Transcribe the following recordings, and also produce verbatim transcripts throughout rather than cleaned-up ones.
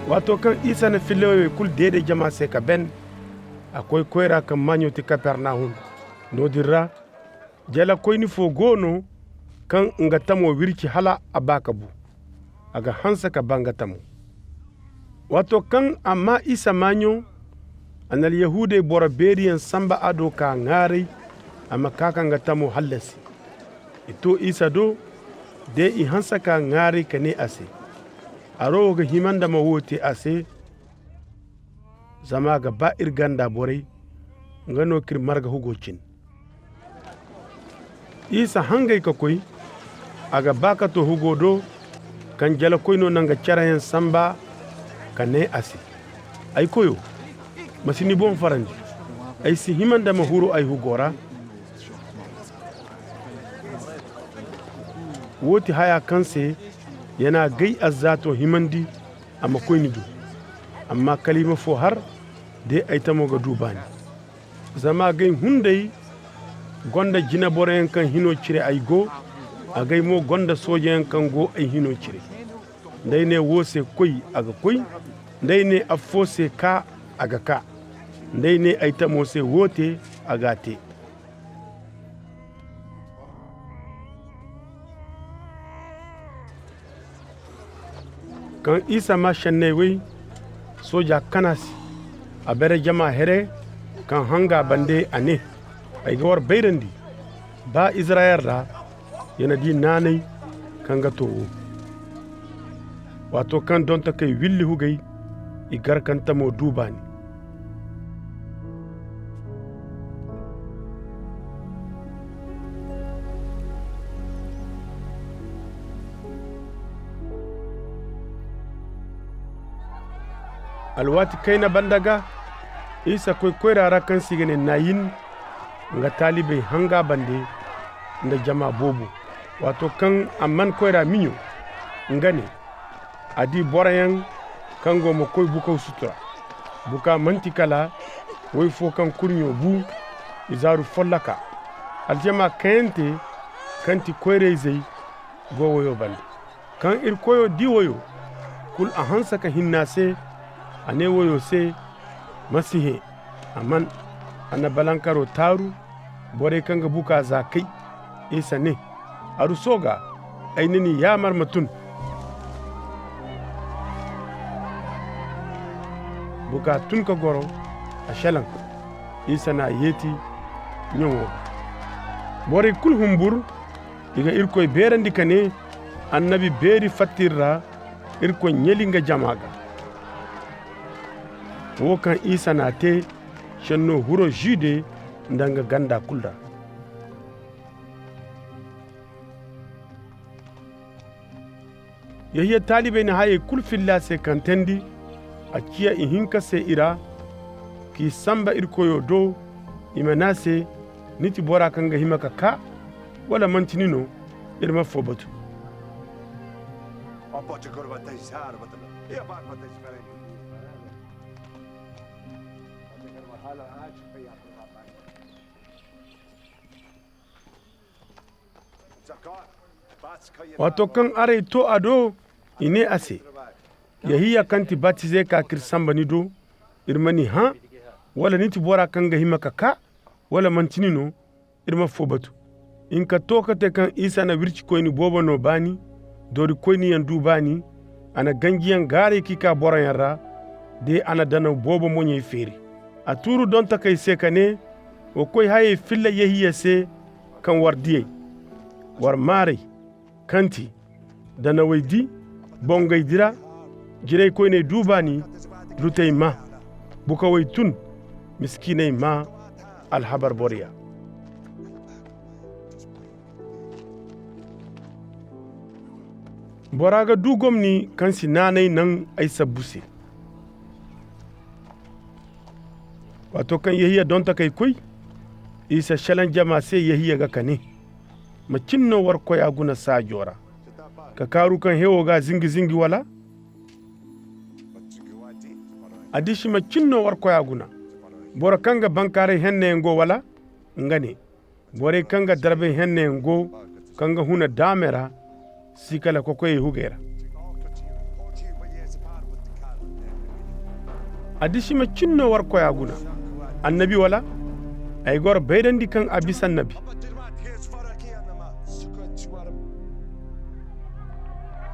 Waato kaŋ isa na fillawey wey kul deede jama se ka ben, a koy koyra kaŋ maaɲo ti kapernahum. No-din ra, jalakoyni foo goo no kaŋ nga tamo wirci hala a baa ka bu, a ga hanse ka baa nga tamo. Waato kaŋ a maa isa maaɲo, a na alyahuudey boro beeriyaŋ sanba a do k'a ŋaaray, a ma kaa ka nga tamo hallasi. I too isa do, de i hanse k'a ŋaaray ka nee a se, aro wo ga hima nda ma woo tee a se? Zama a ga baa ir ganda borey, nga no k'ir marga hugoo cin. Isa hangay ka koy, a ga baa ka too hugoo do, kaŋ jalakoynoo na nga cereyaŋ sanba, ka nee a se, ay koyoo, ma si ni boŋ farandi. Ay si hima nda ma huru ay hugoo ra? Woo ti hayaa kaŋ se ya na gay azzaato himandi, a ma koy ni do. Amma kaliima foo har, de ay tamoo ga duu baani. Zama agay hunday, gonda jineboroyaŋ kaŋ hinoo cire ay go, agay mo gonda soojeyaŋ kaŋ go ay hinoo cire. Nda ay nee woo se, koy, a ga koy. Nda ay nee affoo se, kaa, a ga kaa. Nda ay nee ay tamoo se, woo tee, a g'a tee. Kaŋ isa maa šenney wey, sooja kana se. A bare jama here, kaŋ hanga bande, a nee, ay ga war bayrandi, baa izirayel ra, ya na dii naanay kaŋ ga too woo. Waato kaŋ dontakey willi hugay, i gar kaŋ tamoo duu baani. Alwaati kayna banda ga, isa koy koyra ra kaŋ se i ga nee nayin, nga taalibey hanga bande, nda jama boobo. Waato kaŋ a man koyra miɲo, nga ne, a dii boroyaŋ kaŋ go ma koy bukaw sutura. Buka man'ti kala woy foo kaŋ kurɲo bu, izaaru folloka. Aljama kayante kaŋ ti koyra-izey go woyo bande. Kaŋ irkoyoo dii woyo, kul a hanse ka hinna se. A nee woyo se, ma si hẽe. A man, a na balankaroo taaru, borey kaŋ ga buka za kay. Isa ne, arusoo ga, ay na ni yaamar ma tun. Buka tun ka goro, a šelaŋ. Isa n'a yeeti ɲaŋo ga. Borey kul humbur, i ga irkoy beerandi ka nee, annabi beeri fatta ir ra. Irkoy ɲali nga jama ga. Woo kaŋ isa n'a tee, šennoo hiro žude nda nga ganda kul ra. Yehiya taalibey na hayey kul filla a se kaŋ teendi. A ciya ihinka se i ra, k'i sanba irkoyoo do. I ma ne a se, ni ti bora kaŋ ga hima ka kaa, wala man'ti ni no? Ir m'affoo batu. Waato kaŋ arey too a do, i nee a se, yehiya kaŋ ti batize ka k'ir sanba ni do, ir ma ni hãa? Wala ni ti bora kaŋ ga hima ka kaa, wala man'ti ni no? Ir m'affoo batu. Hinka too ka tee kaŋ isa na wircikoyni boobo noo baani, doorikoyniyaŋ duu baani. A na ganjiyaŋ gaaray k'i kaa boroyaŋ ra, de a na danaw boobo moɲey feeri. A tuuru dontakey se ka nee, wa koy hayey filla yehiya se, kaŋ war diyey, war maaray, kaŋ ti danawey di, bongey di ra, jiraykoyney duu baani, lutey maa, bukawey tun, miskiiney maa, alhabar boroya. Bora ga duu gomni kaŋ si naanay naŋ ay sabbu se. Waato kaŋ yehiya dontakey koy, isa šelaŋ jama se yehiya ga ka nee, macin no war koya guna saajoo ra? Ka kaaru kaŋ hewoo g'a zingi zingi wala? Addiši macin no war koya guna? Boro kaŋ ga bankaaray hennayaŋ go wala? Nga ne, borey kaŋ ga darbay hennayaŋ go, kaŋ ga huna daame ra, si kala kokoyey hugey ra. Adisima cin no war koya guna. Annabi wala? Ay ga war bayrandi kaŋ a bisa annabi.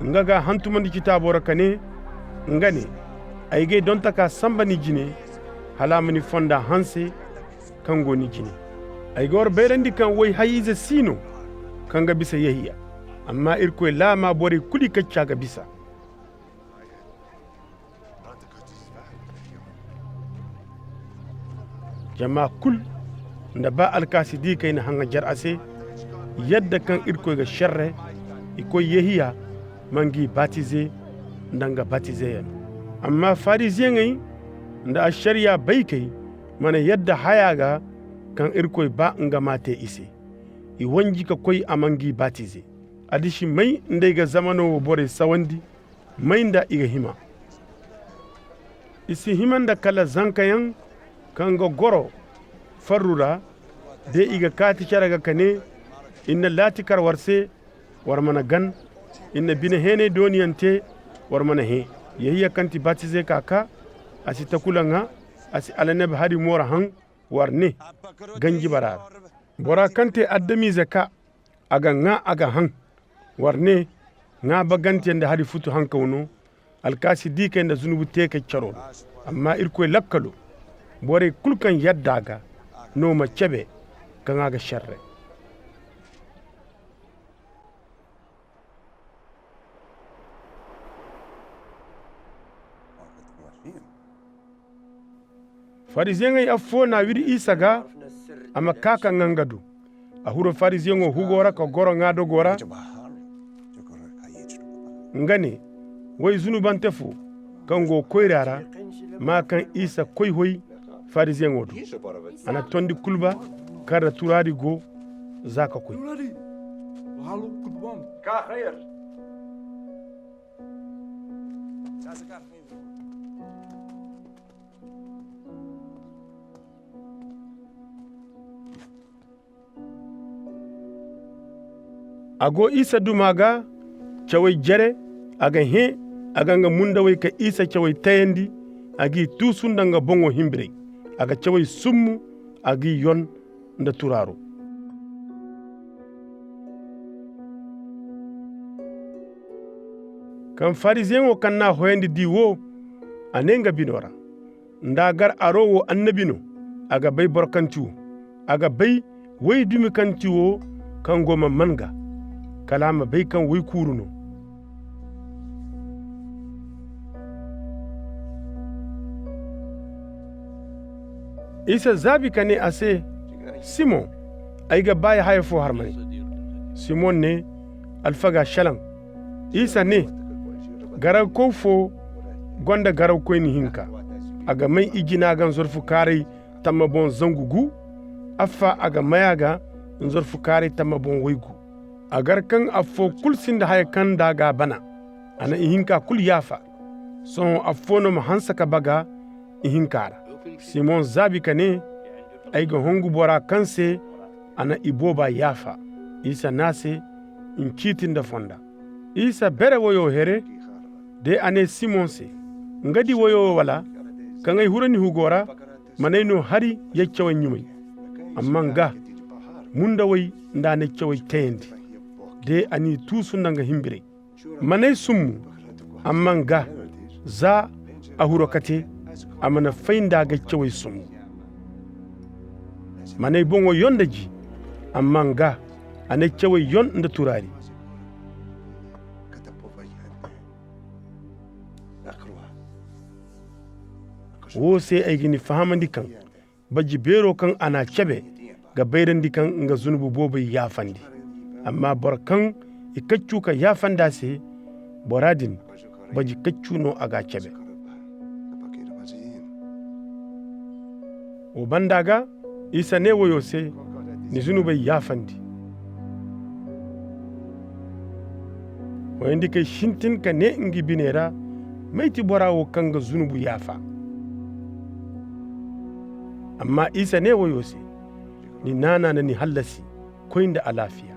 Nga ga a hantumandi citaabo ra ka ne, nga ne, ay g'ay donta ka sanba ni jine, hala a ma ni fonda hanse kaŋ go ni jine. Ay ga war bayrandi kaŋ way hay-ize si no kaŋ ga bisa yehiya. Amma irkoy laama borey kul i kacca ga bisa. Jama kul nda ba alkaasi diikey na haŋajer a se, yadda kaŋ irkoy ga šerre i koy yehiya, ma ngi batize nda nga batizeyaŋ. Amma fariziyeŋey nda ašariya baykey mana yadda haya ga kaŋ irkoy ba nga m'a te i se. I wanji ka koy a ma ngi batize. Addiši may nda i ga zamano wo borey sawandi? May nda i ga hima? I si hima nda kala zankayaŋ kaŋ ga goro farru ra. De i ga kaati cere ga ka ne, ir na laati kar war se, war mana gan. Ir na bine heenay dooniyaŋ te, war mana hẽe. Yehiya kaŋ ti batize ka kaa, a si takula ŋaa, a si alaneb hari mo ra haŋ. War ne, ganji bara ra. Bora kaŋ te adamize ka a ga ŋaa a ga haŋ. War ne, ŋaa bagantiyaŋ nda hari futu hankaw no. Alkaasi diikey nda zunubu teekey caro do. Amma irkoy lakkalo, borey kul kaŋ yadda a ga no ma cebe kaŋ a ga šerre. Fariziyeŋey affoo na a wiri isa ga, a ma kaa ka ŋaa nga do. A huru fariziyeŋo hugo ra ka goro ŋaa dogo ra. Nga ne, woy zunubante foo kaŋ go koyra ra, maa kaŋ isa koy hoy fariziyeŋo do. A na tondi kulba kaŋ ra turaari go, za ka koy. A go isa duma ga cawey jere. A ga hẽe, a ga nga mundawey ka isa cawey tayandi. A g'i tuusu nda nga boŋo himbirey. A ga cawey summu, a g'i yon nda turaaro. Kaŋ fariziyeŋo kaŋ n'a hoyandi di woo, a nee nga bino ra, nda a gar aro woo annabi no. A ga bay boro kaŋ ti woo. A ga bay woy dumi kaŋ ti woo, kaŋ go ma man ga, kala a ma bay kaŋ woy kuuru no. Isa zaabi ka nee a se, simoŋ, ay ga ba ya haya foo har ma ne. Simoŋ nee, alfaga šelaŋ. Isa nee, garawkow foo go nda garawkoyni hinka. A ga may ijina ga nzorfu kaaray tamma boŋ zangu gu. Affa a ga may a ga nzorfu kaaray tamma boŋ woy gu. A gar kaŋ affoo kul sinda haya kaŋ nda a ga a bana. A na ihinka kul yaafa. Sohõ affoo no ma hanse ka baga ihinka ra. Simoŋ zaabi ka nee, ay ga hongu bora kaŋ se a na ibooba yaafa. Isa nee a se, nciiti nda fonda. Isa bere woyo here. De a nee simoŋ se, nga di woyo wala? Kaŋ ay huru ni hugo ra, man'ay no hari yaccawey ɲumay. Amma nga, mundawey nda a na cawey tayandi. De a n'i tuusu nda nga himbirey. Man'ay summu. Amma nga, za a huru ka te, a mana fay nda a ga cawey summu. Man'ay boŋo yon nda ji. Amma nga, a na cawey yon nda turaari. Woo se ay ga ni fahamandi kaŋ baji beeroo kaŋ a n'a cebe ga bayrandi kaŋ nga zunubu boobey yaafandi. Amma boro kaŋ i kaccu ka yaafandi a se, bora din baji kaccu no a g'a cebe. Wo banda ga, isa nee woyo se, ni zunubey yaafandi. Woyandikey sintin ka nee ngi biney ra, may ti bora wo kaŋ ga zunubu yaafa? Amma isa nee woyo se, ni naana na ni hallasi. Koy nda alaafiya.